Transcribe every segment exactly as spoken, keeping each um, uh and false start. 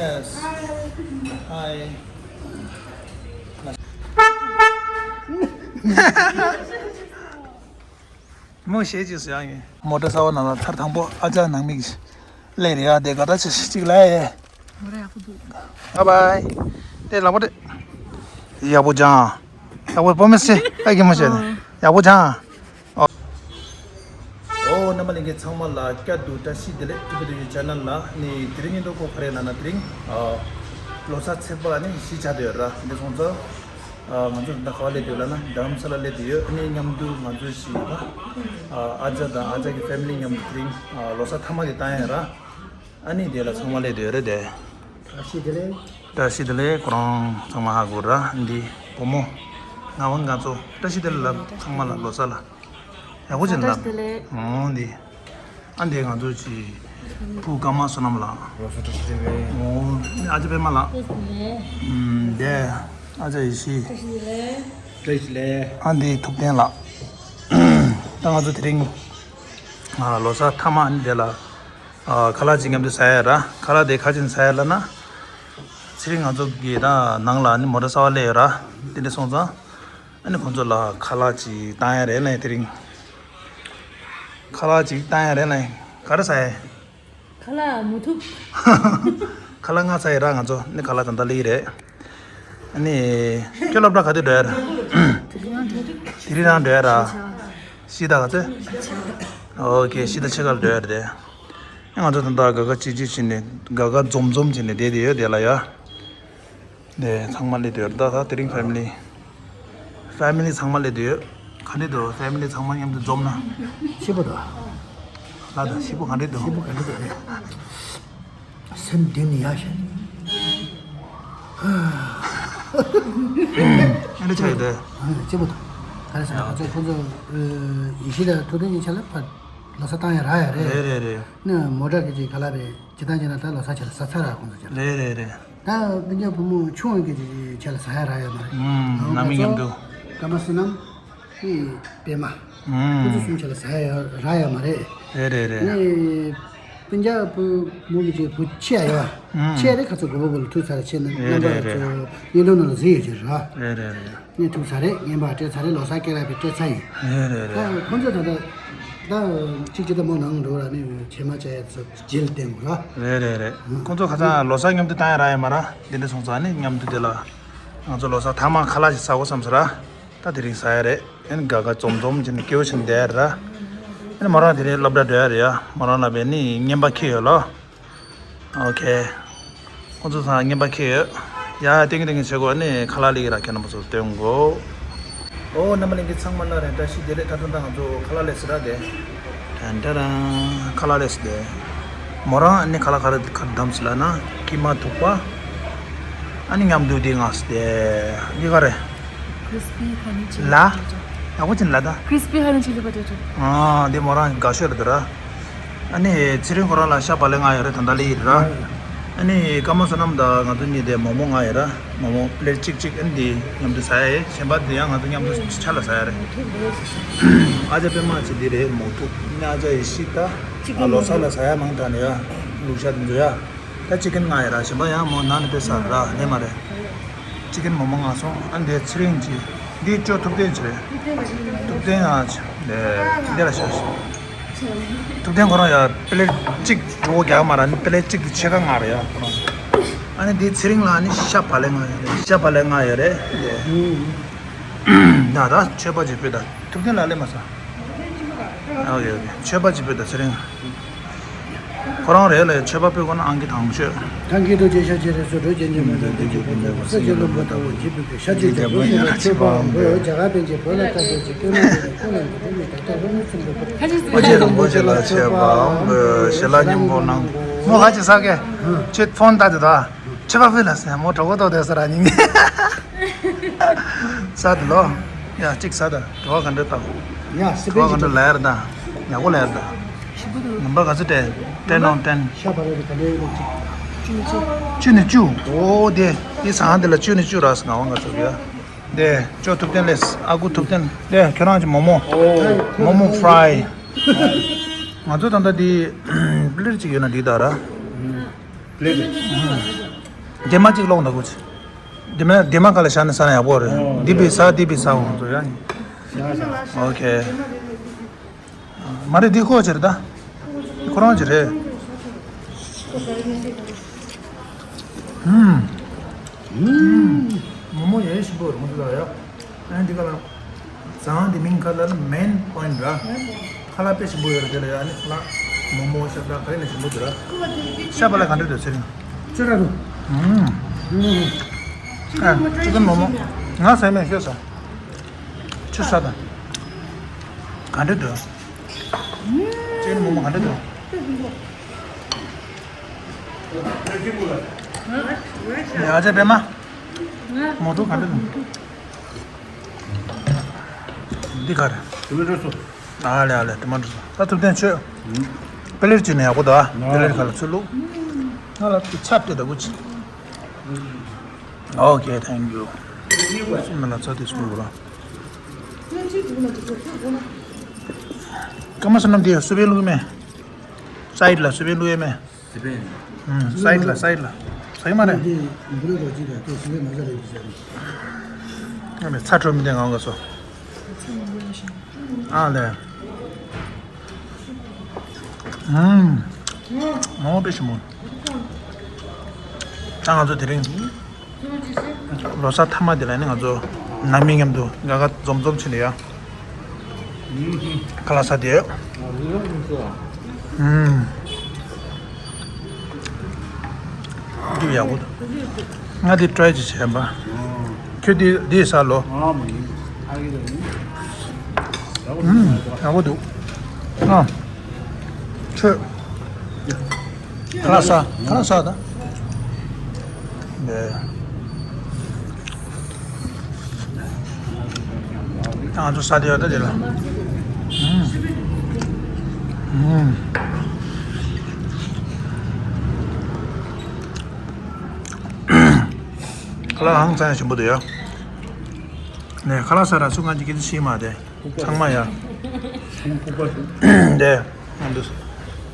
Yes. Hi. མོ་ཞེས་ཅིག་ཟེར་ཡ་ཡིན། མོ་ཊ་གསར་པ་ནང་ལ་ཐར་དང་པོ་ཨ་ཅག་ནང་མི་གིས་སླེབས་རེད་ཡ། དེ་ག་ད་ཆ་ཞིག་ལ་ཡ། མོ་ཊ་ཡག་པོ་འདུག། བྷའི་བྷའི། དེ་ལག་པ་དེ། ཡག་པོ་སྦྱང་། ཡག་པོ་པོ་མེ་སི་ཨ་ཀེ་མོ་བྱས་ནས་ཡག་པོ་སྦྱང་། ཨོ། རྣམ་པ་ལྷན་རྒྱས་ཚང་མ་ལ་བསྐྱར་དུ་བཀྲ་ཤིས་བདེ་ལེགས། ཀྲི་པི་ཏུ་ཡུ་ཆེ་ནལ་ལ་ནི་དེ་རིང་ཉིན་ཐོ་ཁོ་ག་རེ་ན་ན་དེ་རིང་ཨ་ལོ་གསར་ཚེས་པ་ནི་བཞི་ཆགས་བསྡད་ཡོད་ར། འདི་སོང་ཙང་ཨ་ང་ཚོ་ད་ག་བ་སླེབས་ཡོད་ལབ་ན་རྡ་རམ་ས་ལ་སླེབས་བསྡད་ཡོད། ཨ་ནི་མཉམ་དུ་ང་ཚོ་ཞིག་ཨ་ཨ་ཅག་དང་ཨ་ཅག་གི་ཕེ་མི་ལི་མཉམ་དུ་དེ་རིང་ཨ་ལོ་གསར་མཐའ་མ་དེ་བཏང་ཡ་ར། ཨ་ནི་དེ་ལ་ཚང་མ་སླེབས་བསྡད་ཡོད་རེད་དེ། བཀྲ་ཤིས་བདེ་ལེགས། བཀྲ་ཤིས་བདེ་ལེགས། ཁོ་རང་ཚང་མ་ཧ་གོ་ར། འདི་བུ་མོ་ང་བ་ང་ཚོ་བཀྲ་ཤིས་བདེ་ལེགས་ལབ། ཚང་མ་ལ་ལོ་གསར་ལ་ཡག་པོ་ཅིག་ལབ། བཀྲ་ཤིས་བདེ་ལེགས། འོ་འདི། ཨ་འདི་ང་ཚོ་ཅི་བུ་ཀརྨ་བསོད་ནམས་ལགས། ལོ་གསར་བཀྲ་ཤིས་བདེ་ལེགས། འོ་ཨ་ཅག་པད་མ་ལགས། བཀྲ་ཤིས་བདེ་ལེགས། ཨུམ་འདི་ཨ་ཅག་ཡེ་ཤེས། བཀྲ་ཤིས་བདེ་ལེགས། བཀྲ་ཤིས་བདེ་ལེགས། ཨ་འདི་ཐུབ་བསྟན་ལགས། ད་ང་ཚོ་དེ་རིང་ཨ་ལོ་གསར་མཐའ་མ་ཨ་ནི་དེ་ལ་ཨ་ཁ་ལག་ཅིག་མཉམ་དུ་ཟ་ཡ་ར། ཁ་ལག་དེ་ག་ཅིག་ཟ་ཡ་ལབ་ན། ཚེ་རིང་ང་ཚོ་གི་ད་ནང་ལ་ཨ་ནི་མོ་ཊ་གསར་པ་སླེབས་ཡོད་ར། དེ་འདྲ་སོང་ཙང་ཨ་ནི་ཁོང་ཚོ་ལ་ཁ་ལག་ཅིག་བཏང་ཡ་རེད་ལབ། དེ་རིང་ཁ་ལག་ཅིག་བཏང་ཡ་རེད་ལབ། ག་རེ་ཟ་ཡ། ཁ་ལག་མུ་ཐུག། ཁ་ལག་ལྔ་ཚར་ཡིན་ར། ང་ཚོ་ནི་ཁ་ལག་ད་ལྟ་སླེབས་ཀྱི་རེད། ཨ་ནི་ཁྱོད་སློབ་གྲྭ་ག་དུས་འགྲོ་ཡ་ར། དེ་རིང་རང་འགྲོ་ཡ་ར། བཞི་དང་ག་ཚོད། ཨོ་ཁེ། བཞི་དང་ཕྱེད་ཀ་ལ་འགྲོ་ཡ་རེད། ང་ཚོ་ད་ལྟ་དགའ་དགའ་སྐྱིད་སྐྱིད་བྱས་ནས་དགའ་དགའ་འཛོམས་འཛོམས་བྱས་ནས་བསྡད་དེ་ཡོད་དེ་ལ་ཡ། དེ་ཚང་མ་སླེབས་དུས་ད་ད་དེ་རིང་ཕེ་མི་ལི། ཕེ་མི་ལི་ཚང་མ་སླེབས་དུས་ག་འདྲ་འདུག། ཕེ་མི་ལི་ཚང་མ་མཉམ་དུ་འཛོམས་ན། སྐྱིད་པོ་འདུག། ལ་ད་སྐྱིད་པོ་ག་འདྲ་འདུག། སྐྱིད་པོ་ག་འདྲ་འདུག་རེད། སེམས་གཏིང་ནས་ཡག་ཤག། ཨ་འདྲ་ཆགས་ཡོད་དེ། ཨ་སྐྱིད་པོ་འདུག། ག་རེ་ཟེར་ན་ང་ཚོ་ཁོང་ཚོ་ཡེ་ཤེས་དང་ཐུབ་བསྟན་གཉིས་ཆ་ལ་ཕར་ལོ་གསར་བཏང་ཡ་རག་ཡ་རེད། རེད་རེད་རེད། ནི་མོ་ཊ་གི་ཅིག་ག་ལ་རེད། ཇི་ལྟར་བྱས་ན་ད་ལོ་གསར་ཆ་ལ་ས་ཚ་ར་ཁོང་ཚོ་ཆ་ལ། རེད་རེད་རེད། ད་སྤུན་ཀྱག་བུ་མོ་ཆུང་བ་གི་ཆ་ལ་ཟ་ཡ་རག་ཡོད་མ་རེད། ཨུམ། ཨ་ནང་མི་ང་ཚོ་མཉམ་དུ། ཀརྨ་བསོད་ནམས། ཨི་པད་མ། ཨུམ། ཁོ་ཚོ་གསུམ་ཆ་ལ་ཟ་ཡ་རག་ཡོད་མ་རེད། རེད་རེད་རེད། ཨ་ནི་སྤུན་ཀྱག་བུ་མོ་གི་ཆ་བུ་ཆེ་ཡ་ཡོད། ཨུམ། ཆེ་རེད། ཁ་ཚོ་དགོས་པ་བོ་ལ་ཐུག་ཚར། ཆེ་ན་རེད་རྣམ་པ་རེད་རེད། ཚོ་ཡིན་ལུང་ནང་ལ་གཟིགས་ཡོད་ཀྱི་ར། རེད་རེད་རེད། ནས་ཐུག་ས་རེད། ངན་པ་སྤྲད་ཚར་རེད། ལོ་གསར་སྐད་རགས་པའི་སྤྲད་ཚར་ཡིན། རེད་རེད་རེད། ད་ཁོང་ཚོ་ད་ལྟ་ད་གཅིག་གཅིག་ད་མོ་ནང་འགྲོ་ར་ནི་བྱེ་མ་བྱ་ཡ་ཚོ་རྗེས་ལ་བསྟན་དགོས་ར། རེད་རེད་རེད། ཁོང་ཚོ་ཁ་སང་ལོ་གསར་མཉམ་དུ་བཏང་ཡ་རག་ཡ་མ་ར། དེ་འདྲ་སོང་ཙང་ནི་མཉམ་དུ་དེ་ལ་ང་ཚོ་ལོ་གསར་ཐ་མ་ཁ་ལག་ཅིག་ཟ་དགོས་བསམ་ས་ར། ད་དེ་རིང་ཟ་ཡ་རེད། ཨ་ནི་དགའ་དགའ་འཛོམས་འཛོམས་བྱས་ནས་སྐྱིད་པོ་བྱས་ནས་བསྡད་ཡ་ར། ཨ་ནི་མོ་རང་དེ་རིང་སློབ་གྲྭ་འགྲོ་ཡ་རེད་ཡ། མོ་རང་ལ་བས་ནི་རྔན་པ་འཁྱེར་ཡོད་ལོ། ཨོ་ཁེ། ཁོང་ཚོ་ཚང་རྔན་པ་འཁྱེར་ཡོད། ཡ་ཏིང་ཏིང་བྱེད་དགོས་ནི་ཁ་ལག་ལི་གི་ར་ཁྱེད་རྣམ་པ་ཚོ་སྟོན་དགོས། ཨོ་རྣམ་པ་ལྷན་རྒྱས་ཚང་མ་ལ་རེ་བཀྲ་ཤིས་བདེ་ལེགས། ད་དུང་ད་ང་ཚོ་ཁ་ལག་ལས་སི་ར་དེ། དན་ད་ར། ཁ་ལག་ལས་སི་དེ། མོ་རང་ཨ་ནི་ཁ་ལག་ག་རེ་ག་རེ་བདམས་སི་ལ་ན་ཀི་མ་ཐུག་པ། ཨ་ནི་མཉམ་དུ་དེ་ང་སི་དེ། འདི་ག་རེ། Crispy honey chili ལ། potato། ཡག་པོ་ཅིག་ལ་ད། Crispy honey chili potato། ཨ་འདི་མོ་རང་དགའ་ཤོས་རེད་དེ་ར། ཨ་ནི་ཚེ་རིང་ཁོ་རང་ལ་ཤ་བག་ལེབ་ལྔ་ཡོད་རེད། ད་ལྟ་ལི་ཡིན་ར། ཨ་ནི་ཀརྨ་བསོད་ནམས་དང་ང་ཚོ་གཉིས་དེ་མོག་མོག་ལྔ་ཡོད་ར། མོག་མོག་པི་ལེཊ་གཅིག་གཅིག་ཨ་ནི་འདི་མཉམ་དུ་ཟ་ཡ་ཡིན། གཞན་པ་འདི་ཡང་ང་ཚོ་མཉམ་དུ་ཆ་ལ་ཟ་ཡ་རེད། ཨ་ཅག་པད་མ་ཅིག་འདི་རེད། མོག་ཐུག་ཨ་ནི་ཨ་ཅག་ཡེ་ཤེས་ད་ལོ་གསར་ལ་ཟ་ཡ་མང་དྲགས་ནས་ཡ་ལུག་ཤ་དེ་ཚོ་ཡ། ད་ཅི་ཀན་ལྔ་ཡོད་ར། གཞན་པ་ཡང་མོ་ནང་ནས་དཔེ་ཟ་ར་ལེ་མ་རེད། ཅི་ཀན་མོག་མོག་ལྔ་སོང་། ཨ་འདི་ཚེ་རིང་གི་འདི་ཅོ་ཐུབ་བསྟན་ཅི་རེད། ཐུབ་བསྟན་ཨ་ཅི་འདི་འདི་ལ་ཤོག་ཤོག། ཐུབ་བསྟན་ཁོ་རང་ཡ་པི་ལེཊ་གཅིག་གྲོ་རྒྱག་མ་ར་ནི་པི་ལེཊ་གཅིག་གི་ཕྱེད་ཀ་ལྔ་རེད་ཡ་ཁོ་རང་། ཨ་ནི་འདི་ཚེ་རིང་ལ་ནི་ཤ་བག་ལེབ་ལྔ་ཡོད་རེད། ཤ་བག་ལེབ་ལྔ་ཡོད་རེད། ད་ད་མཆོད་པ་ཅིག་ཕུལ་ད། ཐུབ་བསྟན་ལ་ལེ་མ་ཟ། ཨོ་ཡོད་ཡོད། མཆོད་པ་ཅིག་ཕུལ་ད་ཚེ་རིང་། ཁོ་རང་རེད་ལ་མཆོད་པ་ཕུལ་དགོས་ན་ཨང་ཀི་དང་ཤོད། ཐང་གི་རྡོ་རྗེ་ཤ་ཆེ་རེ་སོ་འགྲོ་རྒྱལ་ཉེ་མོ་དང་བདེ་སྐྱིད་ཕུན་ཚོགས་ས་ཆེ་ལོ་མོ་དང་བོ་འཇིགས་པའི་ཤ་ཆེ་རྒྱལ་པོ་ཤ་ཆེ་ཆེ་བའང་བོ་རྒྱ་གར་པཎ་ཆེན་བོད་ལ་ལྟ་བའི་ཆེ་སྐྱོ་མ་དེ་ནི་ཀུན་ལ་འདི་ཕུལ་མི་ད་ལྟ་ལོ་མི་གསུམ་པོ་ཕ་ཆེ་རིན་པོ་ཆེ་ལ་མཆོད་པའང་བོ་ཞལ་ལག་མཉམ་པོ་གནང་། མོ་ཧ་ཅི་ས་གེ་ཁྱེད་ཕོན་ད་དེ་ད། ཆེ་བ་ཕུལ་ལ་སེ་མོ་གྲོགས་པོ་ཏོག་དེ་ས་ར་ཉིན་གྱི་ས་དེ་ལོ། ཡ་གཅིག་ས་ད་གྲོགས་ག་འདྲ་དང་། ཡ་སི་པན་གྲོགས་ག་འདྲ་ལ་ཡར་དང་། ཡག་པོ་ལ་ཡར་དང་། ཞིམ་པོ་འདུག། ནམ་པ་ག་ཚོད་སྤྲད། སྤྲད་ནོ་སྟན། ཤ་བ་རེ་ག་ལེ་ཡོད་ཅིག། བཅུ་ནས་བཅུ། བཅུ་ནས་བཅུ། ཨོ་དེ་དེ་ཟངས་དེ་ལ་བཅུ་ནས་བཅུ་རག་སོང་། ང་བ་ང་ཚོ་ཡ། དེ་ཅོ་ཐུབ་བསྟན་ལས་ཨ་ཁུ་ཐུབ་བསྟན་དེ་ཁྱོད་རང་གི་མོག་མོག་མོག་མོག་ཕ་རའི། ང་ཚོ་ད་ལྟ་དེ་པི་ལེཊ་གཅིག་ཡོད་ན་འགྲིག་ད་ར། པི་ལེཊ། འདི་མ་གཅིག་ལོག་འདུག་གོ། འདི་མ་འདི་མ་ག་ལ་བཞག་ནས་ཟ་ན་ཡག་པོ་རེད། འདི་བི་ཟ་འདི་བི་ཟ་འོང་ཚོ་ཡ། ཨོ་ཁེ། མ་རེད་འདི་ཁོ་ཆེ་རེད་ད། ཁོ་རང་ཆེ་རེད། ཨུམ། མོག་མོག་ཡ་ཞིམ་པོ་རེད་མོ་ཚོ་ལ་ཡ། ཨ་ནི་འདི་ག་ལ། ཟངས་འདི་མིང་ག་ལ་ལ་མེན་པོ་ཡིན་ར། ཁ་ལག་དཔེ་ཞིམ་པོ་ཡོད་རེད་དེ་ལ་ཡ་ནི་ཁ་ལག་མོག་མོག་ཤ་ཁྲག་ག་རེ་ནས་ཞིམ་པོ་འདུག་ར། ཤ་བ་ལ་ག་འདྲ་འདུག་ཟེར་ན། ཅི་ར་འདུག་ཨུམ། ཨ་ཅི་ཀན་མོག་མོག་ང་ཟ་མེད་ཤོད་ས། ཆུ་ས་དང་། ག་འདྲ་འདུག་ཅི་ཀན་མོག་མོག་ག་འདྲ་འདུག་ཨ་ཅག་པད་མ། མོག་ཐུག་ག་འདྲ་འདུག་འདི་ག་རེད། ཨ་ལེ་ཨ་ལེ་དེ་མ་འགྲོ་སོང་། ད་ཐུབ་བསྟན་ཆོས། པེ་ལེར་བྱས་ནས་ཡག་པོ་འདུག་ཨ། པེ་ལེར་ཁ་ལ་ཚུར་བླུགས། ང་ལ་དེ་ཚབ་སྟེ་ད་བུ་ཆི། Okay, thank you. སུ་མ་ལ་ཚ་དེ་སུ་ར། ཀ་མ་སུ་ནམ་དེ་སུ་བེ་བླུགས་མེད། སའིཌ་ལ་སུ་བེ་བླུགས་ཡས་མེད། སི་པན། ཨུམ། སའིཌ་ལ་སའིཌ་ལ། ཟ་གི་མ་རེད། འདི་འབུ་རེ་རོ་གཅིག་ལ་དེ་སི་པན་ན་ཟ་རེད་ཟེར། ཨ་ནི་ཚ་དྲོད་མི་ལྡན་ངང་ག་སོ། ཨ་ལེ། ཨུམ། མོག་མོག་དཔེ་ཞིམ་པོ། ད་ང་ཚོ་དེ་རིང་། ལོ་གསར་མཐའ་མ་དེ་ལ་ནི་ང་ཚོ་ནང་མི་མཉམ་དུ་དགའ་དགའ་འཛོམས་འཛོམས་བྱས་ནས་ཡ། ཁ་ལག་ཟ་དེ། ཨུམ། འདི་ཡག་པོ་འདུག་ང་འདི་ཊ་རའི་ཅིག་བྱས་པ། ཁྱོད་འདི་འདི་ཟ་ལོ། ཨུམ། ཡག་པོ་འདུག་ཨ། ཆོས། ཁ་ལག་ཟ། ཁ་ལག་ཟ་ད། ད་ང་ཚོ་ཟ་དེ་ཡོད་ད་དེ་ལ། ཨུམ། ཨུམ། ཁ་ལག་ཧང་སང་ཞིམ་པོ་འདུག་ཡ། ནས་ཁ་ལག་ཟ་ར་སུ་ང་ཅིག་སྐད་ཆ་བཤད་མ་དེ། ཚང་མ་ཡ། དེ། ང་འདུག་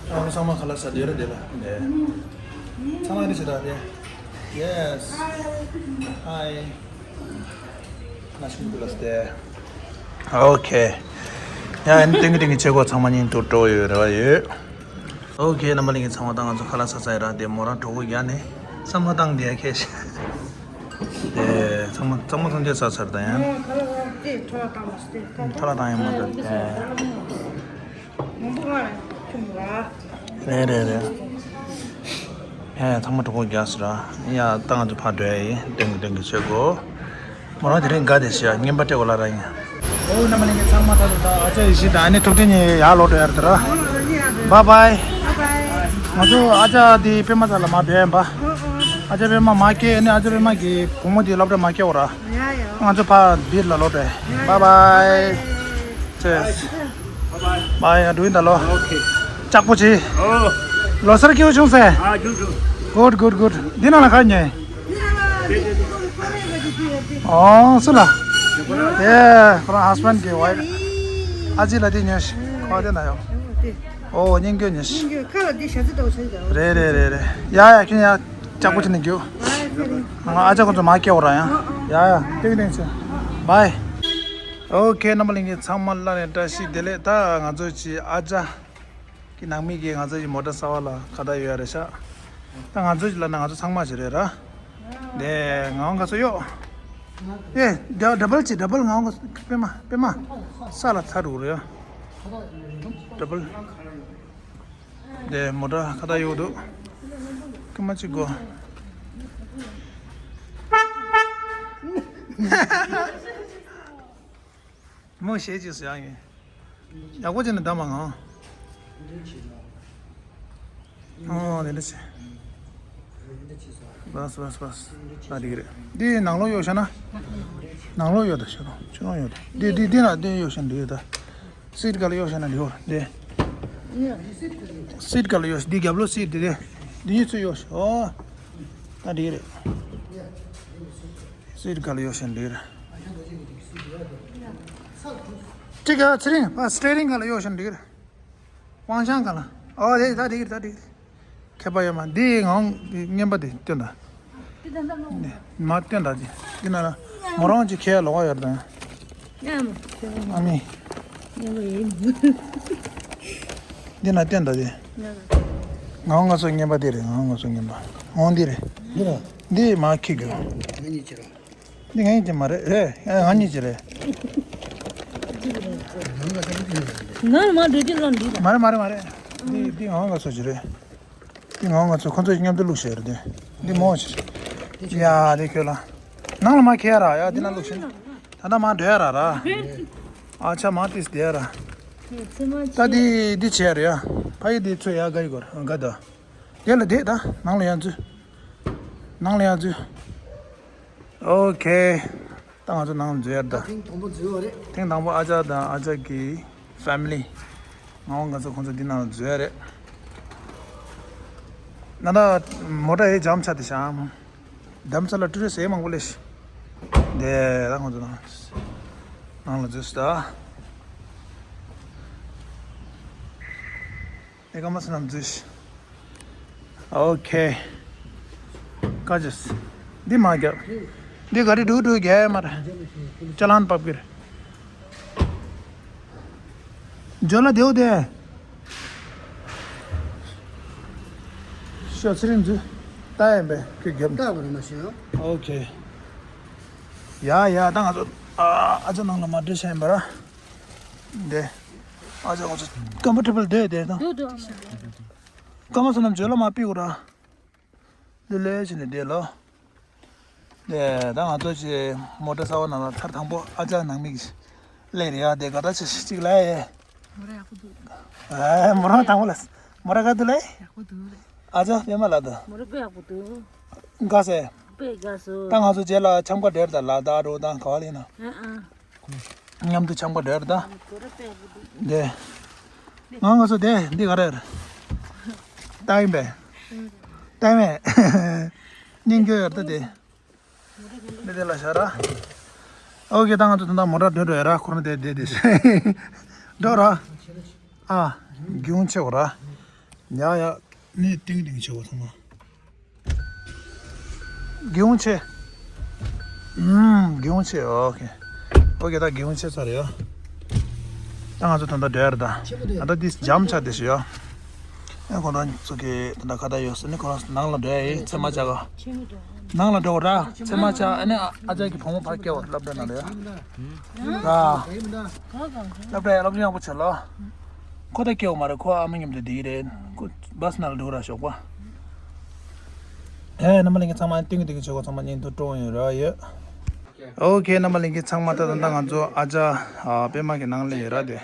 ཨ་ཚང་མ་ཁ་ལག་ཟ་དེ་ར་དེ་ལ། དེ། ཚང་མ་དེ་ཞེ་དྲག་དེ། Yes. Hi. ང་ཞིག་འདུག་ལ་སྟེ། Okay. ཡ་ཨན་ཏིང་ཏིང་ཆེ་གོ་ཚང་མ་ཉིན་དུ་འགྲོ་ཡོད་རེ་བ་ཡོད། Okay. རྣམ་པ་ལྷན་རྒྱས་ཚང་མ་དང་ང་ཚོ་ཁ་ལག་ཟ་ས་ཡ་ར་དེ་མོ་རང་གྲོགས་པོ་རྒྱ་ནས་བསམ་བློ་བཏང་དེ་ཡ་ཁེ་ཤ། དེ་ཚང་མ་ཚང་མ་ཚང་ཆ་ཟ་ཚར་ད་ཡ། ཁ་ལག་དེ་ཁྲོ་བ་བཏང་མ་སྟེ། ཁ་ལག་བཏང་ཡ་མ་ད་དེ། མང་པོ་ང་ཁྱོད་མ། རེད་རེད་རེད། ཧེ་ཚང་མ་གྲོགས་པོ་རྒྱག་སི་ར། ཡ་ད་ང་ཚོ་ཕར་འགྲོ་ཡ་ཡིན། ཏེང་གི་ཏེང་གི་བྱེད་དགོ། མོ་རང་དེ་རིང་དགའ་བདེ་ཞིག་ཡ་རྔན་པ་སྤྲད་དགོ་ལ་ར་ཡིན། ཨོ་རྣམ་པ་ལྷན་རྒྱས་ཚང་མ་ད་ད་ད་ཨ་ཅག་ཡེ་ཤེས་དང་ཨ་ནེ་ཐུབ་བསྟན་གཉིས་ཡར་ལོག་འགྲོ་ཡ་རེད་ད་ར། Bye bye. Bye bye. ང་ཚོ་ཨ་ཅག་དེ་པད་མ་ཚ་ལ་མར་འགྲོ་ཡ་ཡིན་པ། ཨ་ཅག་པད་མ་མར་སྐྱེལ་ཨ་ནེ་ཨ་ཅག་པད་མ་གི་བུ་མོ་དེ་སློབ་གྲྭ་མར་སྐྱེལ་འོ་ར། ང་ཚོ་ཕར་བིར་ལ་ལོག་འགྲོ་ཡ། Bye bye. Cheers. Bye bye. Bye, ཡང་འགྲོ་ཡིན་ད་ལོ། Okay. ལྕགས་པོ་ཆེ། Oh. ལོ་གསར་སྐྱིད་པོ་བྱུང་ཟེ། Ah, you too. Good, good, good. འདི་ནང་ལ་ག་ཉོས། ཨོ་སུ་ལ། ཨེ་ཁོ་རང་husband གི་wife། ཨ་ཅེ་ལ་དེ་ཉོས་ཤི། ཁོ་དེ་ན་ཡོང་། ཨོ་སྙིང་རྒྱུ་ཉོས་ཤི། རེད་རེད་རེད་རེད། ཡ་ཡ་ཁྱོད་ཡ་ལྕགས་པོ་ཆེ་ནས་རྒྱུ། ང་ཨ་ཅག་ཁོ་ཚོ་མ་སྐྱེ་འོ་ར་ཡང་། ཡ་ཡ་ཏིག་ཏིག་ཆེ། Bye. Okay. རྣམ་པ་ལྷན་རྒྱས་ཚང་མ་ལ་ནས་བཀྲ་ཤིས་བདེ་ལེགས། ད་ང་ཚོ་ཅི་ཨ་ཅག་གི་ནང་མི་གིས་ང་ཚོ་ཅི་མོ་ཊ་གསར་པ་ལ་ཁ་བརྡ་ཡོད་ཡ་རེད་ཤག་ད་ང་ཚོ་ཅི་ལ་ན་ང་ཚོ་ཚང་མ་ཅི་རེད་ར། དེ་ང་འོང་ག་སོ་ཡོ། ཨེ་ཌ་ཌབ་བལ་ཅི་ཌབ་བལ་ང་འོང་ག་སོ། པད་མ་པད་མ་ས་ལ་ཚ་རུག་རེད་ཡ། ཌབ་བལ། དེ་མོ་ཊ་ཁ་བརྡ་ཡོད་འདུག་ཀི་མ་ཅིག་གོ། མོ་ཞེ་ཅིག་སུ་ཡང་ཡིན། ཡག་པོ་བྱས་ནས་བདམས་མ་ང་། ཨོ་དེ་འདྲ་བྱས། བས་བས་བས། ད་འགྲིག་གི་རེད། འདི་ནང་ལོགས་གཡོག་བཞག་ན། ནང་ལོགས་གཡོག་ད་ཤོད་རོགས་ཁྱོད་རང་གཡོག་ད། འདི་འདི་འདི་ན་འདི་གཡོག་བཞག་ན་འགྲིག་གི་རེད་ད། སིཊ་སྒང་ལ་གཡོག་བཞག་ན་འགྲིག་གོ་འདི། སིཊ་སྒང་ལ་གཡོག་འདི་རྒྱབ་ལོགས་སིཊ་འདི་རེད། འདི་གཉིས་ཚུར་གཡོག་ཨོ། ད་འགྲིག་གི་རེད། སིཊ་སྒང་ལ་གཡོག་བཞག་ན་འགྲིག་གི་རེད། ཅིག་ག་ཚེ་རིང་ཨ་སི་ཊི་ཡ་རིང་སྒང་ལ་གཡོག་བཞག་ན་འགྲིག་གི་རེད། དབང་ཤང་ག་ལ། ཨོ་དེ་ད་དེ་གི་ད་དེ་གི། ཁྱད་པར་ཡོད་མ་འདི་ངའང་རྔན་པ་དེ་སྟོན་ད། མ་བསྟན་ད་དེ་འདི་ན་མོ་རང་གི་ཁས་ལོག་ཡོད་དང་། ཨ་མི། འདི་ན་བསྟན་ད་དེ། ང་ང་ཚོ་ངན་པ་དེ་རེད། ང་ང་ཚོ་ངན་པ་འོང་འདི་རེད། འདི་མ་ཁྱི་གི། འདི་ངའི་ཅི་མ་རེད། རེད། ང་གཉིས་ཅི་རེད། ང་མ་འདོད་ཀྱི་ལོན་འདི་མ་རེད་མ་རེད་མ་རེད། འདི་འདི་ང་ང་ཚོ་ཅི་རེད། འདི་ང་ང་ཚོ་ཁོ་ཚོ་མཉམ་དུ་བླུགས་བྱས་རེད། འདི་འདི་མོ་ཅི་རེད། ཡ་འདི་ཁྱོད་ལ། ནང་ལ་མ་ཁྱེར་ར་ཡ་འདི་ན་བླུགས་བྱས། ད་ལྟ་མ་འདྲེ་ར་ར། ཨ་ཆ་མ་ཏིས་བསྡད་ར། ད་འདི་འདི་བྱས་རེད་ཡ། ཕ་ཡི་འདི་ཚོ་ཡ་ག་ཡི་གོ་ར་ག་ད། དེ་ལ་བསྡད་ད་ནང་ལ་ཡང་འཛུལ། ནང་ལ་ཡང་འཛུལ། ཨོ་ཁེ། ད་ང་ཚོ་ནང་ལ་འཛུལ་ཡ་རེད་ད། ཐེངས་དང་པོ་འཛུལ་བ་རེད། ཐེངས་དང་པོ་ཨ་ཅག་དང་ཨ་ཅག་གི་ཕེ་མི་ལི། ང་ང་ཚོ་ཁོང་ཚོ་འདི་ནང་ལ་འཛུལ་ཡ་རེད། ན་ད་མོ་ཊ་ཡི་ཇམ་ཆ་དེ་ཤང་། དམ་ཚ་ལ་ཊུ་རི་སི་མང་པོ་ལས་ཤི། དེ་ད་ཁོང་ཚོ་ནང་ནང་ལ་འཛུལ་སོང་ད། ཨེ་ཀ་མ་སི་ནམ་འཛུལ་ཤི། ཨོ་ཁེ། ཀ་ཅིས། འདི་མ་རྒྱབ། འདི་ག་རེ་འགྲོ་འགྲོ་རྒྱ་ཡ་མ་ར། ཅ་ལན་པབ་གིར། ཇོ་ལ་དེའུ་དེ། ཤོ་ཚེ་རིང་འཛུལ། ལྟ་ཡ་མེད་ཁྱོད་རྒྱབ། ལྟ་བར་མ་ཤེས་ཡང་། ཨོ་ཁེ། ཡ་ཡ་ད་ང་ཚོ་ཨ་ཨ་ཅག་ནང་ལ་མ་འགྲོ་ཤེས་ཡིན་པ་ར། འདི། ཨ་ཅག་ང་ཚོ་ཀམ་ཕོར་ཊེ་བལ་འདོད་དེ་དང་། འདུག་འདུག་ཤ། ཀ་མ་སོ་ནམ་ཇོ་ལ་མ་པི་འུ་ར། ལེ་ལེ་བྱས་ནས་བསྡད་ལོ། དེ་ད་ང་ཚོ་ཅིག་མོ་ཊ་གསར་པ་ནང་ལ་ཐར་དང་པོ་ཨ་ཅག་ནང་མིག་སླེབས་རེད་ཡ། དེ་ག་ད་ཆ་ཞིག་ལ་ཡེ། མོ་ར་ཡག་པོ་འདུག་ཨེ་མོ་རང་དང་པོ་ལ། མོ་ར་ག་འདུག་ལེ། ཡག་པོ་འདུག་ལེ། ཨ་ཅག་པད་མ་ལ་དུ། མོ་ར་དཔེ་ཡག་པོ་འདུག་དགའ་སེ། དཔེ་དགའ་སོ། ད་ང་ཚོ་རྗེས་ལ་འཆམ་ག་འདྲེར་དང་ལ་དྭགས་འགྲོ་དང་ག་བ་ལེན་ན། ཨ་ཨ། མཉམ་དུ་འཆམ་པ་འདྲ་རེད་ད། དེ། ང་ང་ཚོ་དེ་འདི་ག་རེ་རེད། ལྟ་ཡིན་པས། ལྟ་མེད། སྙིང་རྗེ་ཡོད་ད་དེ། འདི་དེ་ལ་བཞག་ར། ཨོ་ཁེ་ད་ང་ཚོ་ད་ལྟ་མོ་ཊ་འགྲོ་འགྲོ་ཡ་ར། ཁོ་རང་དེ་དེ་དེ། འགྲོ་ར། ཨ། རྒྱུན་ཆེ་བ་ར། ཡ་ཡ། ནི་ཏིང་ཏིང་ཆེ་བ་ཚང་མ། གི་ཧུང་ཆེ། ཨུམ། གི་ཧུང་ཆེ། ཨོ་ཁེ། ཨོ་ཁེ། ད་གི་ཧུང་ཆེ་ཚར་ཡོད། ད་ང་ཚོ་ད་ལྟ་འགྲོ་ཡ་རེད་ད། ད་ལྟ་འདི་འཇམ་ཆ་དེ་ཞིག་ཡོད། ཨེ་ཁོ་རང་ཚོ་གི་ད་ལྟ་ཁ་བརྡ་ཡོད་ཟེར་ནས་ཁོ་རང་ནང་ལ་འགྲོ་ཡ་ཡིན། ཚེ་མ་ཆ་ག་ནང་ལ་འགྲོ་ར། ཚེ་མ་ཆ་ཨ་ནི་ཨ་ཅག་གི་བུ་མོ་ཕར་སྐྱེལ་བ་སློབ་གྲྭ་ནང་ལ་ཡ། ར། སློབ་གྲྭ་ཡ་སློབ་སྦྱོང་ཡག་པོ་བྱེད་ལོ། ཁོ་ད་སྐྱེལ་བ་མ་རེད། ཁོ་ཨ་མ་མཉམ་དུ་བསྡད་ཀྱི་རེད། ཁོ་བྷ་སི་ནང་ལ་འགྲོ་ར་ཞོགས་པ། ཨེ་རྣམ་པ་ལྷན་རྒྱས་ཚང་མ་ཏིང་ཏིང་ཆེ་གོ་ཚང་མ་བརྙན་ཐུང་སྤྲོ་ཡོད་ར་ཡོད། ཨོ་ཁེ། རྣམ་པ་ལྷན་རྒྱས་ཚང་མ་ད་ད་ད་ང་ཚོ་ཨ་ཅག་ཨ་པད་མ་གི་ནང་ལ་ཡོད་ར་དེ།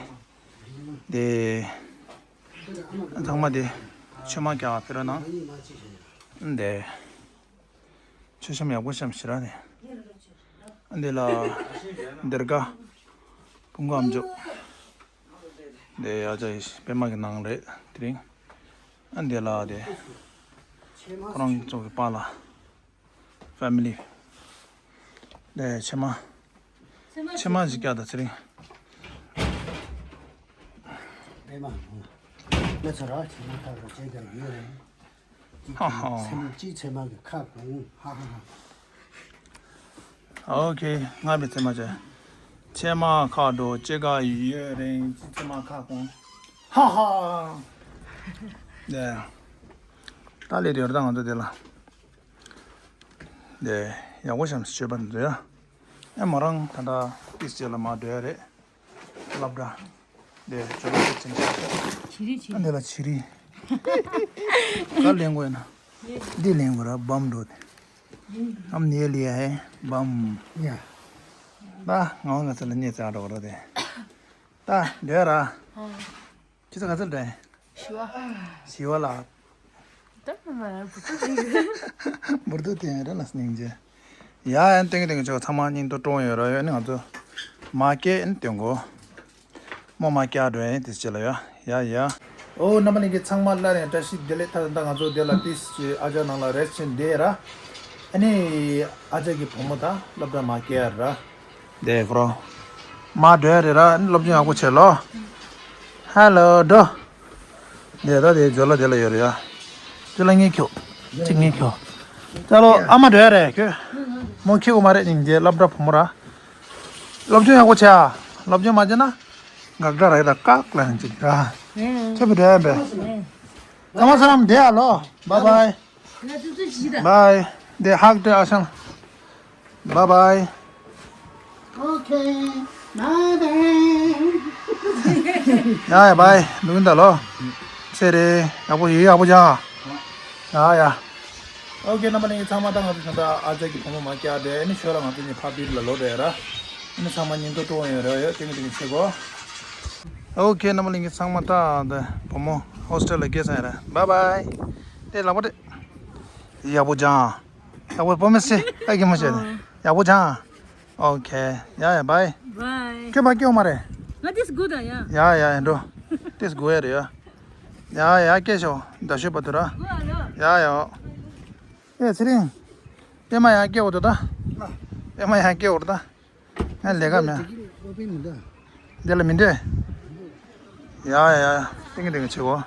དེ། ཚང་མ་དེ། ཆོས་མ་རྒྱག་ཕེ་ར་ནང་། དེ། ཆོས་བཤམས་ཡག་པོ་བཤམས་ཤི་ར་དེ། འདི་ལ་འདིར་ཀ་བུང་ཁ་ཨམ་ཅོག་འདི་ཡ་ཅག་ཡིས་པད་མ་གི་ནང་རེད་དེ་རིང་། ཨ་འདི་ལ་དེ་ཁོ་རང་ཚོ་གི་པཱ་ལགས་ཕེ་མི་ལི། འདི་ཕྱེ་མ། ཕྱེ་མ་ཞིག་བཀྱག་དང་ཚེ་རིང་། པད་མ། ང་ཚོ་ར་ཕྱེ་མ་ཁ་ར་བྱེད་དགའ་ཡོད་རེད། ཧ་ཧ། ཚེ་མ་ཅི་ཚེ་མ་གི་ཁ་གོང་། ཧ་ཧ་ཧ། ཨོ་ཁེ། ང་བི་ཚེ་མ་ཅན། ཚེ་མ་ཁ་འགྲོ་ཅི་ག་ཡོད་རེད། ཅི་ཚེ་མ་ཁ་གོང་། ཧ་ཧ། ནས། ད་ལས་དེ་ཡོད་ད་ང་ཚོ་དེ་ལ། དེ་ཡག་པོ་བཤམས་སུ་སྤྱོད་པ་འདི་ཚོ་ཡ། ཨེ་མོ་རང་ད་ལྟ་ཏིས་ཅེ་ལ་མ་འགྲོ་ཡ་རེད། སློབ་གྲྭ། དེ་ཇོ་ལོ་ཏིས་ཅེ་ནས་ཤ་ཤ། བྱི་རིལ་བྱི་ཨ་འདི་ལ་བྱི་རིལ། ག་ལེན་དགོས་ན། འདི་ལེན་དགོས་ར་བམ་འགྲོ་དེ། ཨམ་ནེ་ལི་ཡ་ཧེ་བམ། ཡ། ད་ང་ང་ཚོ་ལ་ཉེ་ཚ་འགྲོ་ར་དེ། ད་འདོད་ར། ཁྱེད་ཚོ་ག་ཚོད་འདྲ། བཞི་བ། བཞི་བ་ལ། ད་མ་མ་ལ་བུ་ཚོ་ཟིག་འབུར་དུ་དེ་ར་ལ་སྙིང་རྗེ། ཡ་ཡན་ཏེང་ཏེང་ཆོག་ཚང་མ་སྙིང་དུ་ཀྲོང་ཡོད་ར་ཡོད་ནི་ང་ཚོ། མ་སྐྱེ་ཨན་སྟོན་གོ། མོ་མ་སྐྱ་འགྲོ་ཡན་དེ་ཅི་ལ་ཡ་ཡ་ཡ། ཨོ་རྣམ་པ་ལྷན་རྒྱས་ཚང་མ་སླར་ཡང་བཀྲ་ཤིས་བདེ་ལེགས། ད་ད་ང་ཚོ་དེ་ལ་ཏིས་ཀྱི་ཨ་ཅག་ནང་ལ་རེས་ཆེན་དེ་ར། ཨ་ནི་ཨ་ཅག་གི་བུ་མོ་ད་སློབ་གྲྭ་མ་སྐྱེ་ཡ་ར། དེ་ཁོ་རང་མ་འགྲོ་ཡ་རེད་ར། སློབ་སྦྱོང་ཡག་པོ་བྱེད་ལོ། ཧ་ལོ་འགྲོ། དེ་ད་དེ་ཇོ་ལ་དེ་ལ་ཡོད་རེད་ཡ། ཇོ་ལ་ངས་ཁྱོ། གཅིག་ངས་ཁྱོ། ད་ལོ་ཨ་མ་འགྲོ་ཡ་རེད་ཁྱོད། མོ་ཁྱེད་གོ་མ་རེད་ཉིན་རྗེས་སློབ་གྲྭ་བུ་མོ་ར། སློབ་སྦྱོང་ཡག་པོ་བྱས་ཨ། སློབ་སྦྱོང་མ་བྱས་ན། འགག་འདྲ་རེད་ད་བཀག་ལ་ཡང་ཅིག་ར། ཁྱོད་བུ་འགྲོ་ཡ་བས། ཚང་མ་ས་ལམ་བསྡད་ཨ་ལོ། Bye bye. Bye. དེ་ཧག་སྤྲད་ཨ་ཤང་། Bye bye. Okay. Bye bye. ཡ་ཡ་bye. ལུག་ཡིན་ད་ལོ། ཚེ་རེ་ཡག་པོ་ཡོད་ཡག་པོ་ཅང་། ཡ་ཡ། ཨོ་ཁེ་རྣམ་པ་ལྷན་རྒྱས་ཚང་མ་ད་ང་ཚོ་ད་ཨ་ཅག་གི་བུ་མོ་མ་སྐྱ་དེ་ནི་ཤོད་ལ་ང་ཚོ་གཉིས་ཕ་བིར་ལ་ལོ་དེ་ར། ཨ་ནི་ཚང་མ་ཉིན་ཐོ་སྤྲོ་བ་ཡོད་ར་ཡོད་དེ་མི་དེ་གི་ཆེ་གོ། ཨོ་ཁེ་རྣམ་པ་ལྷན་རྒྱས་ཚང་མ་ད་ད་བུ་མོ་ཧོ་སི་ཊེལ་ལ་སྐྱེལ་ས་ཡ་ར། Bye bye. དེ་ལག་པ་དེ། ཡག་པོ་ཅང་། ཡག་པོ་པོ་མི་སི་ཨ་གི་མ་བྱས་ནས་ཡག་པོ་ཆང་། ཨོ་ཁེ། ཡ་ཡ་bye. Bye. ཁྱོད་ཕ་སྐྱེ་བ་མ་རེད། ང་this good ཡ། ཡ་ཡ་ཡ་འགྲོ། this good ཡ་རེད་ཡ། ཡ་ཡ་སྐྱེ་ཤོག་ད་ཤོད་པ་དུ་ར། ཡ་ཡ། ཨེ་ཚེ་རིང་། པད་མ་ཡང་སྐྱེ་བ་དུ་ད། པད་མ་ཡང་སྐྱེ་བ་དུ་ད། ང་ལས་ཀ་མེད། འདི་ལ་མི་འདྲ། ཡ་ཡ་ཡ། ཏིང་ཏིང་བྱེད་གོ།